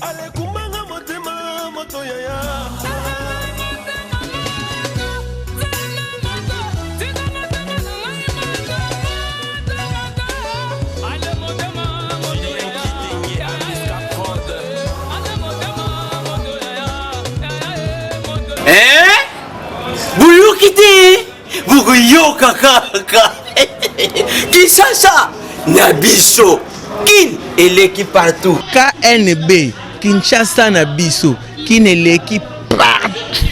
Alekumbanga motema moto yaya. Eh? Boyoki te bokoyoka kaka Kinshasa na biso kin eleki partout. KNB Kinshasa na biso kin eleki partout.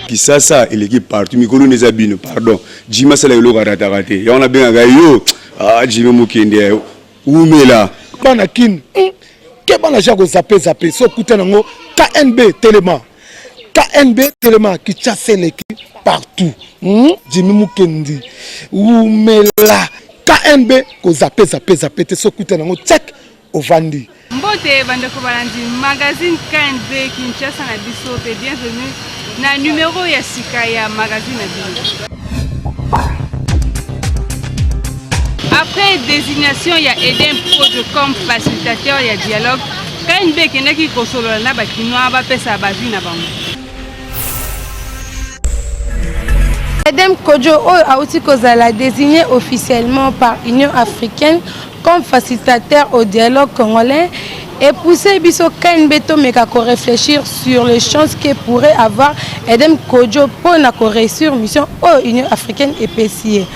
Kisasa eleki partout mikolo nde eza bino pardon Jimmy asala eloko arataka te yango nabengaka yo ah Jimmy mokende wumela. Bana kin keba na ja ko zappe zappe so kuta nango KNB telema KNB telema Kinshasa eleki partout Jimmy Mukendi wumela KNB ko zappe zappe zappe te so kuta nango check ovandi. Mbote bandeko balandi magazine KNB Kinshasa na biso pe bienvenue na numero ya sika ya magazine na bino. Après désignation ya Eden Projo comme facilitateur ya dialogue, KNB ekendaki kosolola na bakinois bapesa ba vie na bango. Edem Kodjo oyo awuti kozala désigné officiellement par Union africaine comme facilitateur au dialogue congolais et poussé biso KNB tomeka ko réfléchir sur les chances que pourrait avoir Edem Kodjo mpo na ko réussir mission oyo Union africaine epesi ye.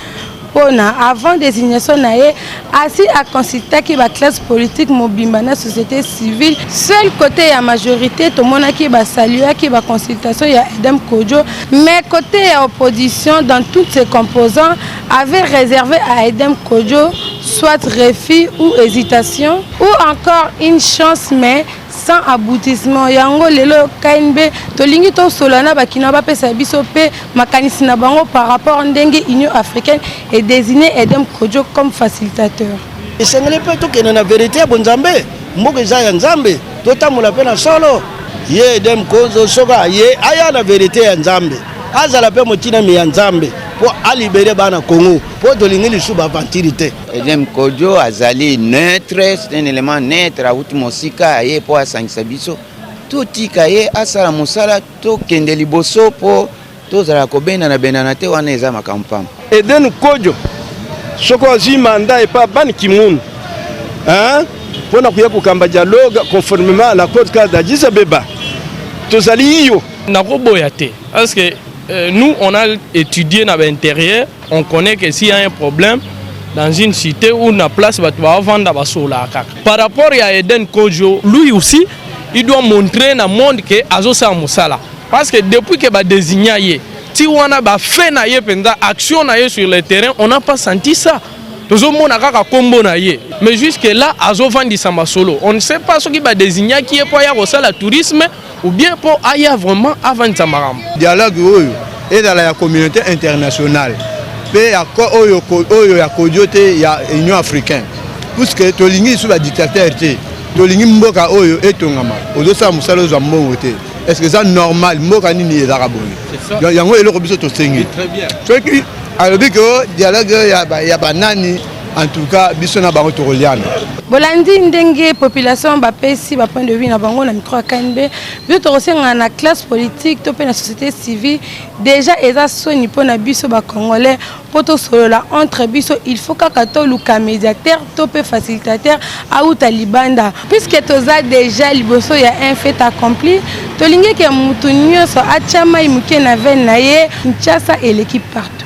Pona avant designation na ye asi a consultaki ba classe politique mobimba na société civile. Seul cote ya majorité tomonaki ba saluaki ba consultation ya Edem Kodjo, mais cote ya opposition dans toutes ses composants avait réservé à Edem Kodjo soit refus ou hésitation ou encore une chance mais sans aboutissement. Yango lelo KNB tolingi tosolola na bakinois bapesa biso pe makanisi na bango par rapport ndenge Union africaine e désigner Edem Kodjo comme facilitateur. Esengeli mpe tokende na verite ya bonzambe, mboka eza ya Nzambe, totambola mpe na solo. Ye Edem Kodzo soki aye aya na verite ya Nzambe, azala mpe motinami ya Nzambe mpo alibere bana Congo, mpo tolingi lisusu ba aventure te. Edem Kodjo azali neutre, c'est un élément neutre, awuti mosika aye mpo asangisa biso. Totika ye asala mosala, tokende liboso mpo tozala kobendana bendana te, wana eza makambo pamba. Eden Kodjo soki azwi mandat epa Ban Ki-moon hein, mpo na koya kokamba dialogue conformément à l'accord cadre d'Addis Abeba, tozali iyo. Nakoboya te parce que nous on a étudié na ba intérieur, on connaît que s'il y a un problème dans une cité ou na place bato bavanda basolaka kaka. Par rapport ya Eden Kodjo, lui aussi il doit montrer na monde que azosala mosala, parce que depuis que ba désigna ye ti wana ba fait na ye mpenza action na ye sur le terrain, on n'a pas senti ça. Tozomona kaka kombo na ye, mais jusque là azovandisa masolo. On ne sait pas soki ba désignaki ye po aya kosala tourisme ou bien po aya vraiment avandisa makambo. Dialogue oyo ezala ya communauté internationale pe ya oyo, oyo ya Kodjo te, ya Union africaine, puisque tolingi lisusu ba dictateur te, tolingi mboka oyo etongama. Ozosala mosala ozwa mbongo te, est-ce que eza normal? Mboka nini ezalaka boye? Yango eloko biso tosengi. Soki alobi ke dialogue ya banani, en tout cas biso na bango tokoliana. Bolandi ndenge population bapesi ba point de vue na bango na micro ya KNB. Biso tokosenga na classe politique to pe na société civile, déjà eza soni mpo na biso ba congolais mpo tosolola entre biso, il faut kaka toluka médiateur to pe facilitateur auta libanda, puisque toza déjà liboso ya un fait accompli. Tolingi ke mutu nyonso atia mai moke na veine na ye. Kinshasa eleki partout.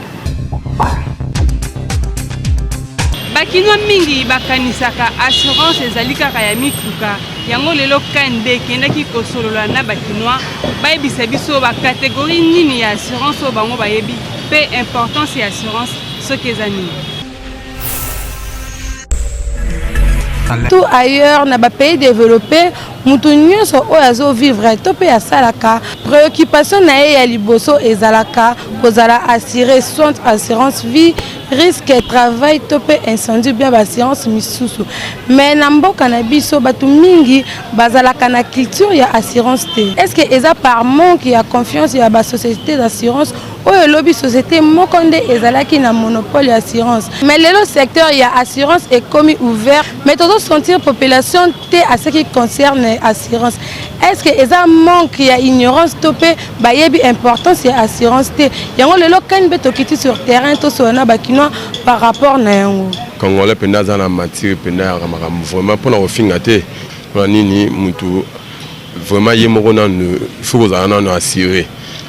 Bakinois mingi bakanisaka assurance ezali kaka ya mituka. Yango lelo KNB ekendaki kosolola na bakinois bayebisa biso ba catégorie nini ya assurance oyo bango bayebi pe importance ya assurance soki eza nini. Tout ailleurs na ba pays développés, mutu nyonso oyo azo vivre to pe asalaka, préoccupation na ye ya liboso ezalaka kozala assuré, soit assurance vie, risque travail to pe incendie bien ba assurance misusu. Mais na mboka na biso bato mingi bazalaka na culture ya assurance te. Est-ce que eza par manque ya confiance ya ba société d'assurance oyo elobi société moko nde ezalaki na monopole ya assurance? Mais lelo secteur ya assurance ekomi ouvert, mais tozo sentir population te à ce qui concerne assurance. Est ce que eza manque ya ignorance to mpe bayebi importance ya assurance te? Yango lelo KNB tokiti sur terrain tosolola na bakinois par rapport na yango. Congolais mpenza aza na mature mpenza ya makambo vraiment mpona kofinga te. Mpona nini mutu vraiment ye moko nanu faut kozala nanu assuré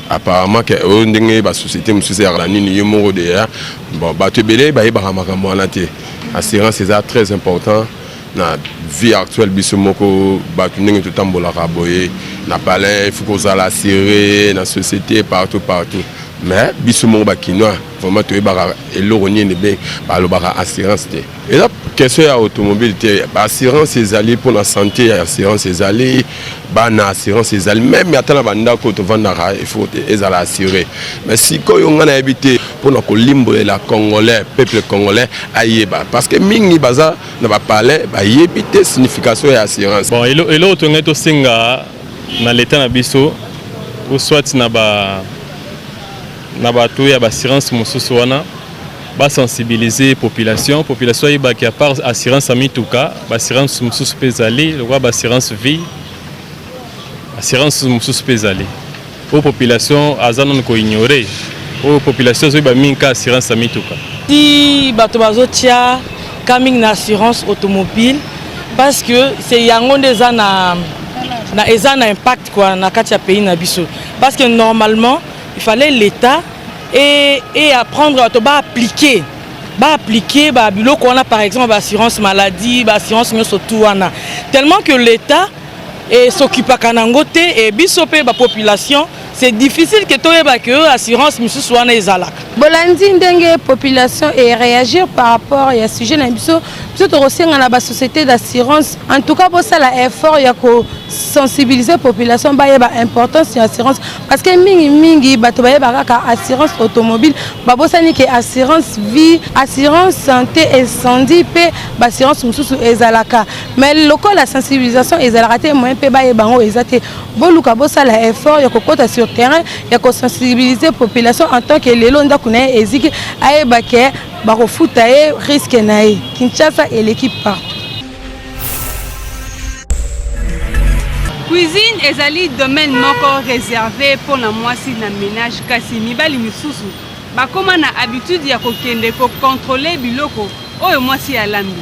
apparemment ke oyo ndenge ba société mosusu eyaka na nini ye moko deja bon bato ebele bayebaka makambo wana te. Assurance eza très important na vie actuelle biso moko bato ndenge totambolaka boye na palin il faut kozala assuré na société partout partout mais biso moko ba kinois vraiment toyebaka eloko nini be balobaka assurance te. Eza question ya automobile te, ba assurance ezali pona sante, assurance ezali bana, assurance ezali meme ata na ba ndako tovandaka il faut ezala assuré. Mais sikoyo nga nayebi te pona kolimbolela congolais, peuple congolais ayeba parce que mingi baza na ba palais bayebi te signification ya assurance. Bon, eloko tolingai tosenga na l'etat na biso ou soit na ba na bato ya ba assurance mosusu wana ba sensibiliser population, population ayeba ke à part assurance ya mituka, ba assurance mosusu mpe ezali lokola ba assurance vie, assurance mosusu mpe ezali oyo population aza nanu ko ignorer, oyo population azoyeba mingi ka assurance ya mituka. Ti bato bazotia ka mingi na assurance automobile parce que c'est yango nde eza na, na eza na impact quoi na kati ya pays na biso parce que normalement il fallait l'État et, et apprendre bato ba appliquer ba appliquer ba biloko wana par exemple ba assurance maladie ba assurance nyonso tout wana tellement que l'État et s'occupaka nango te et biso pe ba population c'est difficile que toyeba que assurance misusu wana ezalaka. Bolandi ndenge population e réagir par rapport ya sujet na biso, biso tokosenga na ba société d'assurance en tout cas bosala effort ya ko sensibiliser population bayeba importance ya assurance parce que mingi mingi bato bayeba kaka assurance automobile, babosani ke assurance vie, assurance santé, incendie pe ba assurance mosusu ezalaka, mais lokola sensibilisation ezalaka te, moyen pe bayeba yango eza te. Boluka bosala effort ya kokota sur terrain ya kosensibiliser population en tant que lelo ndako na ye eziki ayeba ke bakofuta ye risque na ye. Kinshasa eleki partout. Cuisine ezali domaine moko reserve mpo na mwasi na menage, kasi mibali misusu bakoma na habitude ya kokende ko controler biloko oyo mwasi alambi.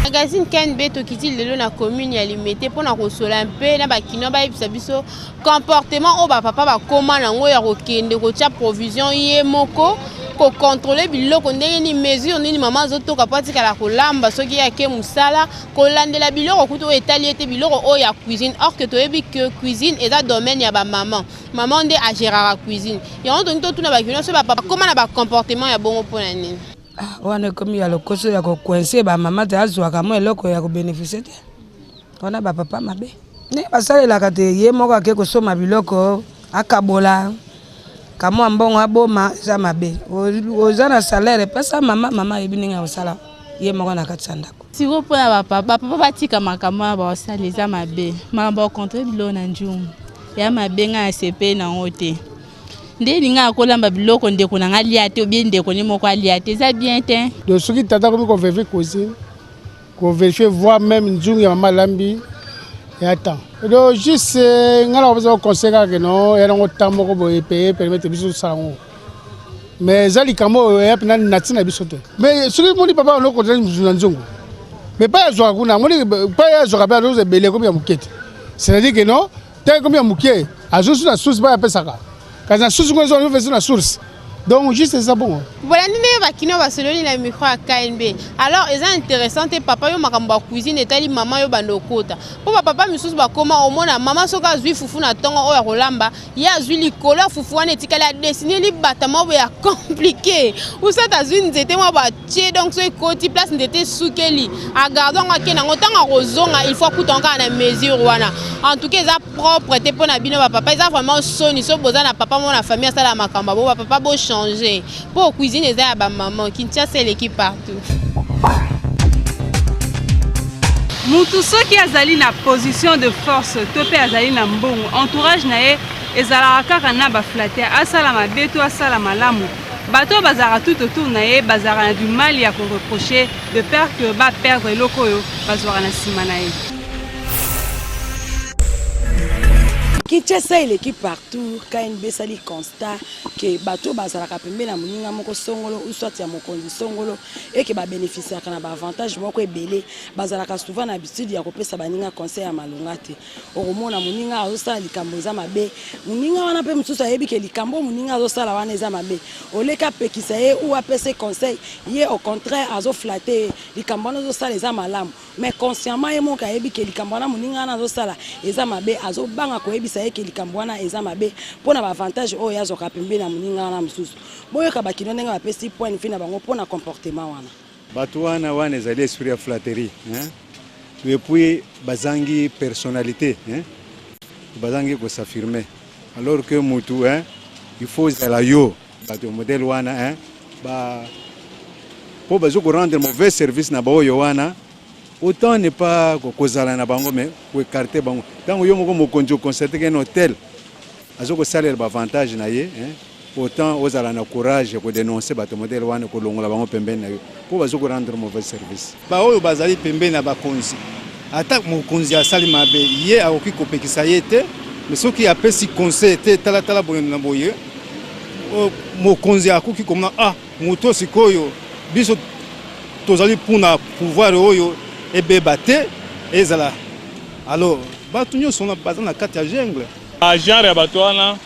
Magazine KNB tokiti lelo na commune ya Limete mpo na kosola mpe na bakinois bayebisa biso comportement oyo bapapa bakoma nango ya kokende kotia provision ye moko kocontrole biloko ndenge nini mesure nini mama azotoka mpo atikala kolamba soki ye ake mosala kolandela biloko kutu oyo etali ye te biloko oyo ya cuisine or que toyebi que cuisine eza domaine ya bamama mama nde ageraka cuisine yango tolingi totuna bakinois soki bapapa bakoma na bacomportement ya bongo mpo na nini. Ah, wana ekomi ya lokoso ya kocoince bamama te azwaka mwa eloko ya kobeneficie te wana bapapa mabe ndenge basalelaka te ye moko ake kosomba biloko akabola kamwa mbongo aboma eza mabe oza na salaire pesa mama mama ayebi ndenge ya kosala ye moko na kati ya ndako sikoyo mpo na bapapa bapapa batika makambo wana bakosala eza mabe makambo ya kontre biloko na njungu ya mabe ngai nasepeli na yango te nde elinga akolamba biloko ndeko na ngai alia te obie ndeko ne moko alia te eza bien te donc soki tata akomi koverifie cuisine koverifie voir même nzungu ya mama alambi ya temps donc juste eh, ngai nakopesa ba conseil kaka ke no ya nango temps moko boye paye permettre biso tosala yango mais eza likambo oyo eya mpena na ntina biso te mais soki moni papa ono kotela na nzungu mais pai azwaka kuna moni pai azwaka mpe azoza ebele ekomi ya moke te c'est à dire que non ntango ekomi ya moke azwi su na source pai apesaka kasi na source kuna ezwa na source donc juste eza bongo. Bolandi ndenge ba kinois basololi na micro ya KNB. Alors eza interessant te papa yo makambo ya cuisine etali mama yo banda okota. Po ba papa misusu bakoma omona mama soki azui fufu na tongo oyo akolamba ye azui likolo ya fufu wana etikali a dessiner libata moko boye ya complique ou soit azui nzete moko boye atie donc soki ekoti place nzete esukeli a garder yango ake nango ntango akozonga il faut akuta yango kaka na mesure wana. En tout cas eza propre te pona bino ba papa eza vraiment soni soki boza na papa moko na famille asala makambo ya bo ba papa bo changer po cuisine eza ya ba maman Kinshasa eleki partout. Mutu soki azali na position de force to pe azali na mbongo, entourage na ye ezalaka kaka na ba flatteurs, asala mabe to asala malamu, bato oyo bazalaka tout autour na ye bazalaka na du mal ya ko reprocher de peur que ba perdre eloko oyo bazwaka na sima na ye. Kinshasa eleki partout, KNB esali constat que bato oyo bazalaka pembeni ya moninga moko songolo ou soit ya mokonzi songolo et que ba beneficiaka na ba avantages moko ebele, bazalaka souvent na habitude ya kopesa baninga conseil ya malonga te. Okomona moninga azosala likambo eza mabe, moninga wana mpe mosusu ayebi ke likambo oyo moninga azosala wana eza mabe, oleka apekisa ye ou apesa ye conseil, ye au contraire azo flatter ye, likambo wana ozosala eza malamu. Mais consciemment ye moko ayebi ke likambo wana moninga wana azosala eza mabe, azobanga koyebisa ye ke likambo wana eza mabe mpo na ba avantage oyo ye azwaka pembeni ya moninga wana mosusu. Boyoka ba kinois ndenge bapesi point de vue na bango mpo na comportement wana. Batu wana wana ezali esprit ya flatterie hein et puis bazangi personnalite hein bazangi ko s'affirmer alors que mutu hein il faut ozala yo bato ya modèle wana hein ba po bazo ko rendre mauvais service na baoyo wana autant ne pas kozala na bango mais ko écarter bango ntango yo moko mokonzi oconstate ke un tel azo kosalela ba avantage na ye hein autant ozala na courage ya ko denoncer bato modèle wana kolongola bango pembeni na yo po bazo ko rendre mauvais service. Baoyo bazali pembeni na bakonzi, ata mokonzi asali mabe, ye akoki kopekisa ye te, mais soki apesi conseil te, tala tala boye na boye, mokonzi akoki komona ah moto sikoyo biso tozali mpona pouvoir oyo ebeba te ezala alors bato nyonso baza na kati ya jungle. Ba genre ya bato wana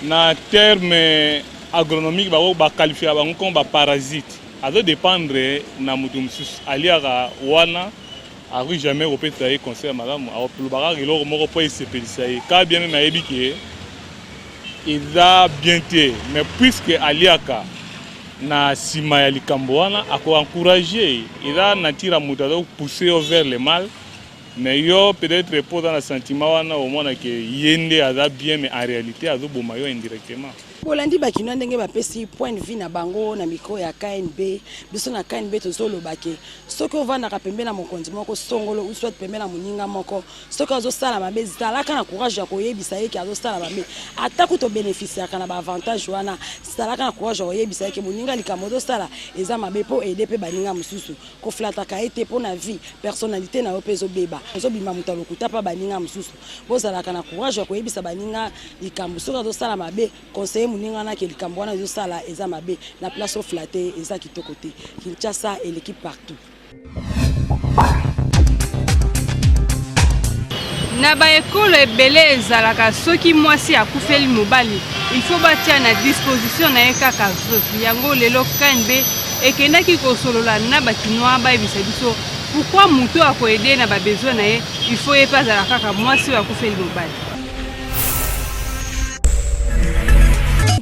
na terme agronomique bako ba qualifier bango comme ba parasites. Azo dependre na moto mosusu aliaka wana akoki jamais kopesa ye conseil ya malamu, akoloba kaka eloko moko mpo esepelisa ye ka bien meme ayebi ke eza bien te, mais puisque aliaka na nsima ya likambo wana ako encourager. Eza nature ya moto azo pousser yo vers le mal, mais yo peut-être mpo oza na sentiment wana omona ke ye nde aza bien, mais en réalité azoboma yo indirectement. Bolandi ba kinois ndenge bapesi point de vue na bango na micro ya KNB. Biso na KNB tozoloba ke soki ovandaka pembeni na mokonzi moko songolo ou soit pembeni na moninga moko, soki azosala mabe, zalaka na courage ya koyebisa ye ke azosala mabe. Ata kutu obeneficiaka na ba avantage wana, zalaka na courage ya koyebisa ye ke moninga likambo ozosala eza mabe mpo aider mpe baninga mosusu. Koflataka ye te mpo na vie personnalite na yo mpe ezobeba, ozobima moto ya lokuta mpa baninga mosusu. Bozalaka na courage ya koyebisa baninga likambo soki azosala mabe, conseiller moninga wana ke likambo wana ezosala eza mabe, na place oflate ye eza kitoko te. Kinshasa eleki partout. Na ba ekolo ebele ezalaka soki mwasi akufeli mobali il faut batia na disposition na ye kaka veuve. Yango lelo KNB ekendaki kosolola na ba kinois bayebisa biso pourquoi moto ako aider na ba besoin na ye il faut ye pe azala kaka mwasi oyo akufeli mobali.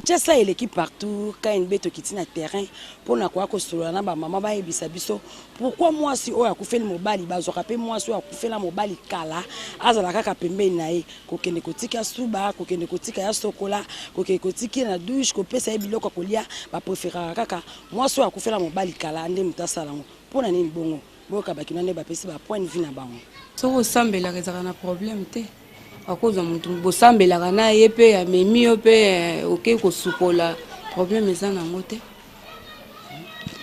Kinshasa eleki partout, KNB tokiti na terrain pona koya kosolola na ba mama bayebisa biso Pourquoi muasi oyo akufeli mobali bazwaka pe muasi oyo akufela mobali kala azala kaka pembeni na ye kokende kotika suba kokende kotika ya sokola kokende kotika ye na douche kopesa ye biloko ya kolia ba preferaka kaka muasi oyo akufela mobali kala nde moto asala yango pona nini bongo boyoka ba kinois nde bapesi ba point de vue na bango. Soki osambelaka ezalaka na problème te akozwa motu bosambelaka na ye pe amemi yo pe oke kosukola problème eza nango te.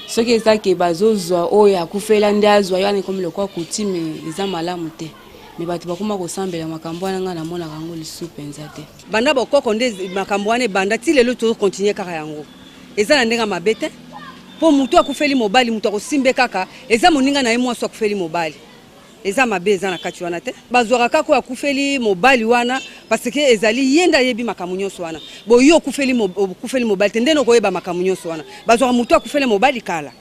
Soki eza ke bazozwa oyo akufela nde azwa ye wana ekomi lokola coutume eza malamu te mais bato bakoma kosambela makambo wana ngai namonaka yango lisusu mpenza te. Banda bokoko nde makambo wana ebanda ti lelo tozo continuer kaka yango eza na ndenge ya mabe te po mutu akufeli mobali mutu akosimbe kaka eza moninga na ye mwasi akufeli mobali Eza mabe eza na kati wana te. Bazwaka kaka oyo akufeli mobali wana parce que ezali ye nde ayebi makambo nyonso wana. Bo yo okufeli okufeli mobali te ndenge okoyeba makambo nyonso wana. Bazwaka moto akufeli mobali kala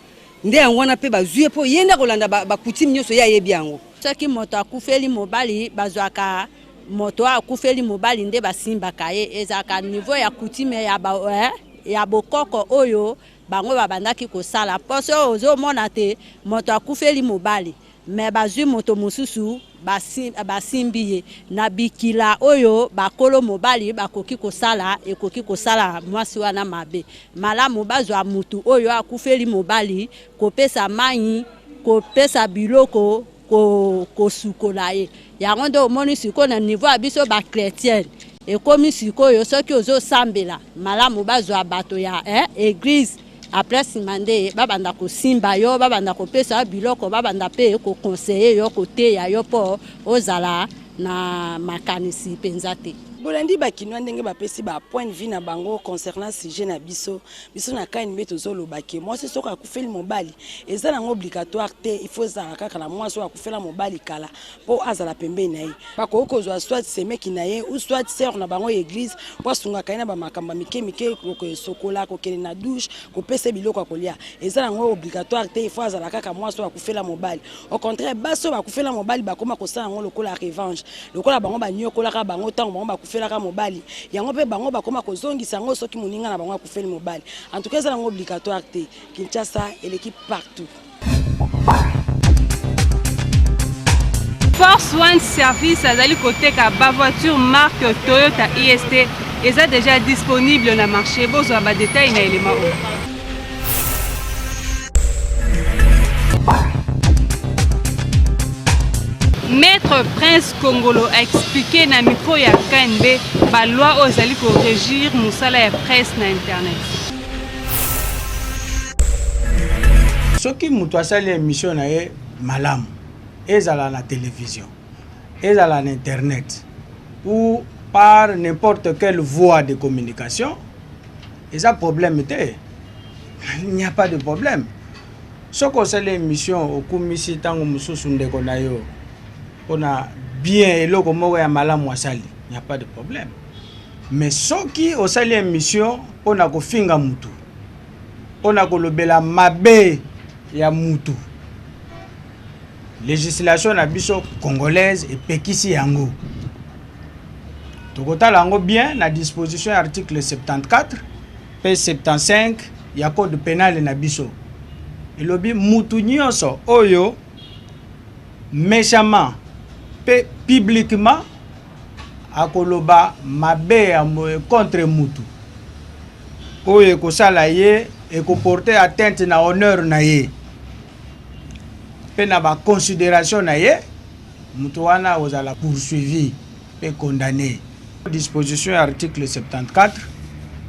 nde yango wana pe bazwi ye po ye nde akolanda ba, ba coutume nyonso ye ayebi yango. Soki moto akufeli mobali bazwaka moto oyo akufeli mobali nde basimbaka ye ezalaka niveau ya coutume ya, ba, eh, ya bokoko oyo bango babandaki kosala mpo soki ozomona te moto akufeli mobali Mais bazui moto mosusu basimbi ye na bikila oyo bakolo mobali bakoki kosala ekoki kosala mwasi wana mabe. Malamu bazwa mutu oyo akufeli mobali kopesa mayi, kopesa biloko, kosukola ye. Yango nde omoni sikoyo na niveau ya biso ba chretienne ekomi sikoyo soki ozosambela malamu bazwa bato ya eh, eglise Après sima nde babanda kosimba yo, babanda kopesa yo biloko, babanda pe ko conseiller yo, koteya yo po ozala na makanisi penza te. Bolandi ba kinois ndenge bapesi ba point de vue na bango concernant sujet na biso. Biso na KNB tozoloba ke mwasi soki akufeli mobali eza nango obligatoire te, il faut ezala kaka na mwasi oyo akufela mobali kala mpo azala pembeni na ye. Bakoki kozwa soit semeki na ye ou soit sœur na bango ya eglise mpo asungaka ye na ba makambo ya mike mike, kosokola, kokende na douche, kopesa ye biloko ya kolia. Eza nango obligatoire te, il faut azala kaka mwasi oyo akufela mobali. Au contraire, basi oyo bakufela mobali bakoma kosala yango lokola revanche, lokola bango banyokolaka bango ntango bango bakufelaka mobali, yango mpe bango bakoma kozongisa yango soki moninga na bango akufeli mobali. En tout cas, eza nango obligatoire te. Kinshasa eleki partout. Force One Service azali koteka ba voiture marque Toyota IST eza déjà disponible na marché. Bozwa ba détails na elema oyo. Maître Prince Kongolo a expliqué na micro ya KNB ba loi oyo ezali ko régir mosala ya presse na internet. Soki moto asali emission na ye malamu, ezala na television, ezala na internet ou par n'importe quelle voie de communication, eza problème te. Il n'y a pas de problème. Soki osali emission okumisi ntango mosusu ndeko na yo mpona bien eloko moko ya malamu asali, il n'y a pas de problème. Mais soki osali emission mpona kofinga mutu, mpona kolobela mabe ya mutu, législation na biso congolaise epekisi yango. Tokotala yango bien na disposition ya article 74 mpe 75 ya code penal na biso. Elobi mutu nyonso oyo méchamment mpe publiquement akoloba mabe ya contre mutu oyo ekosala ye ekoporte atteinte na honneur na ye mpe na ba considération na ye, mutu wana akozala poursuivi mpe condamné. Disposition ya article 74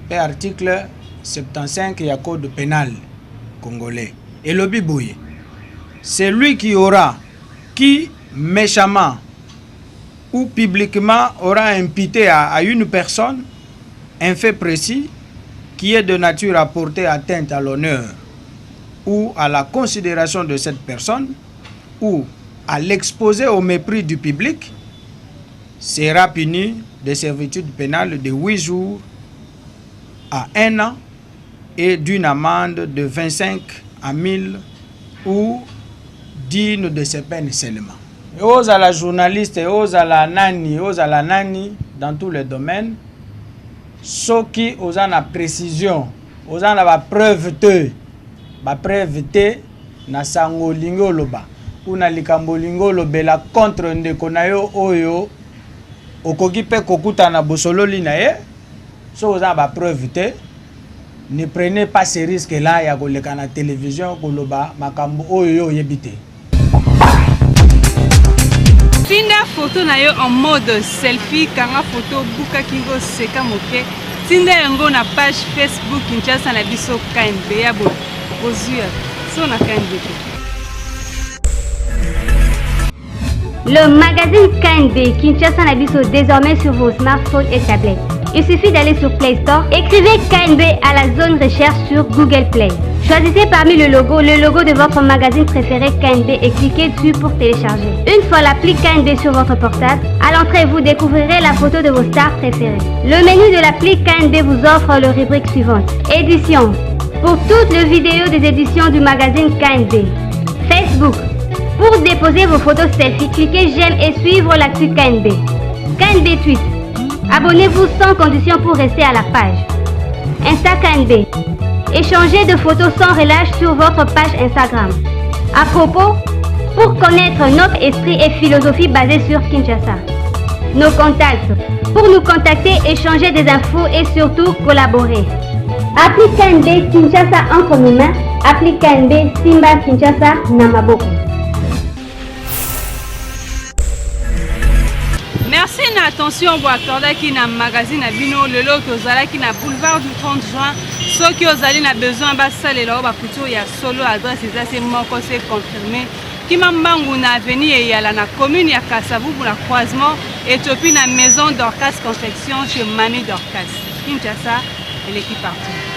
mpe article 75 ya code penal congolais elobi boye: celui qui aura qui méchamment ou publiquement aura imputé à une personne un fait précis qui est de nature à porter atteinte à l'honneur ou à la considération de cette personne ou à l'exposer au mépris du public sera puni de servitude pénale de 8 jours à 1 an et d'une amende de 25 à 1000 ou d'une de ces peines seulement. Ozala journaliste, ozala nani, ozala nani, dans tous les domaines, soki oza na précision, oza na ba preuve te, ba preuve te na sango olingi oloba ou na likambo olingi olobela contre ndeko na yo oyo okoki mpe kokutana bosololi na ye, soki oza na ba preuve te, ne prenez pas ce risque là ya koleka na télévision koloba makambo oyo yo oyebi te. Tinda photo na yo en mode selfie, kanga photo, buka kingo, seka moke, tinda yango na page Facebook Kinshasa na biso KNB ya boye bozwi ya so na KNB te. Le magazine KNB Kinshasa na biso désormais sur vos smartphones et tablettes. Il suffit d'aller sur Play Store, écrivez KNB à la zone recherche sur Google Play. Choisissez parmi le logo le logo de votre magazine préféré KNB et cliquez dessus pour télécharger. Une fois l'appli KNB sur votre portable, à l'entrée vous découvrirez la photo de vos stars préférées. Le menu de l'appli KNB vous offre le rubrique suivante. Édition. Pour toutes les vidéos des éditions du magazine KNB. Facebook. Pour déposer vos photos selfie, cliquez j'aime et suivre l'actu KNB. KNB Tweet. Abonnez-vous sans condition pour rester à la page. Insta KNB. Échangez de photos sans relâche sur votre page Instagram. À propos, pour connaître notre esprit et philosophie basée sur Kinshasa. Nos contacts. Pour nous contacter, échanger des infos et surtout collaborer. Appli KNB Kinshasa entre nos mains. Appli KNB Simba Kinshasa Namaboko. Merci na attention boaccordaki na magazine na bino lelo. Tozalaki na boulevard du 30 juin. Soki ozali na besoin basalela oyo bacouture ya solo, adresse eza se moko, se confirmé: kima mbangu na avenue Eyala na commune ya Kasavubu na croisement. Ethiopie na Maison Dorcas Confection chez Mami Dorcas. Kinshasa eleki partout.